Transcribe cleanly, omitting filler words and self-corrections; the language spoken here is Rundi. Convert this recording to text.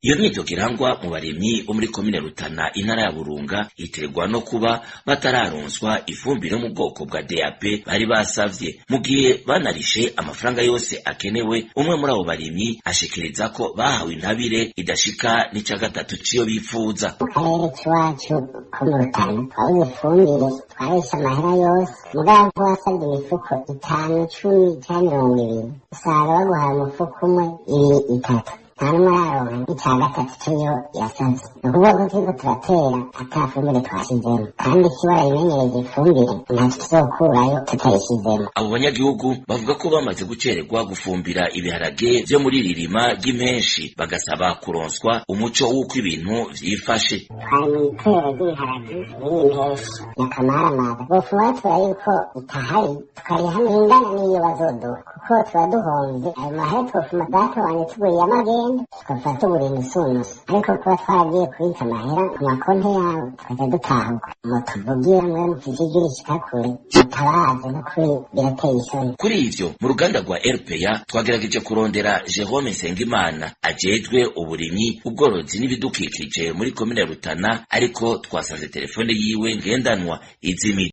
Iyo myidogo irangwa mu barimyi bo muri komine Rutana, intara ya Burunga, iterwa no kuba batararonswa ifumbire yo mu bwoko bwa DAP bari basavye, mu gihe banarishe amafaranga yose akenewe. Umwe muri abo barimyi ashikiriza ko bahawe intabire idashika n'ica gatatu c'iyo bipfuza. Mu karere k'iwacu ko mu Rutana twabuze ifumbire, twarishe amahera yose, mugabo wasabye imifuko 5, 10 canke 20, usanga baguhaye umufuko umwe, 2, 3, nta n'umwe araronka n'ica gatatu c'iyo yasavye. Ni ukuvuga ko turiko turatera ata fumbire twashizemo, kandi isi warayimenyereza ifumbire, ntaco tuzokurayo tutayishizemo. Abo banyagihugu bavuga ko bamaze gucererwa gufumbira ibiharage vyo muri iri rima ry'impenshi, bagasaba kuronswa umuco w'uko ibintu vyifashe. Twari mu itero ry'ibiharage muri iyi mpeshi nyakamaramaza, bofuma batura yuko itahari, tukariha ingana n'iyo bazoduha, kuko tuba duhomvye ayo mahera. Twofuma batubanye tuguriye amagenda, tukava tugura inusunusu, ariko kuba twaragiye kubitsa amahera ku makonti yabo, tukaca dutahuka. Mutuvugira mwe mufise ijwi rishika kure, mutabaze, n'ukuri birateye isoni. Kuri ivyo, mu ruganda rwa RPA twagerageje kurondera Jerome Nsengimana ajejwe uburimyi, ubworozi n'ibidukikije muri komine Rutana, ariko twasanze telefone yiwe ngendanwa izimije.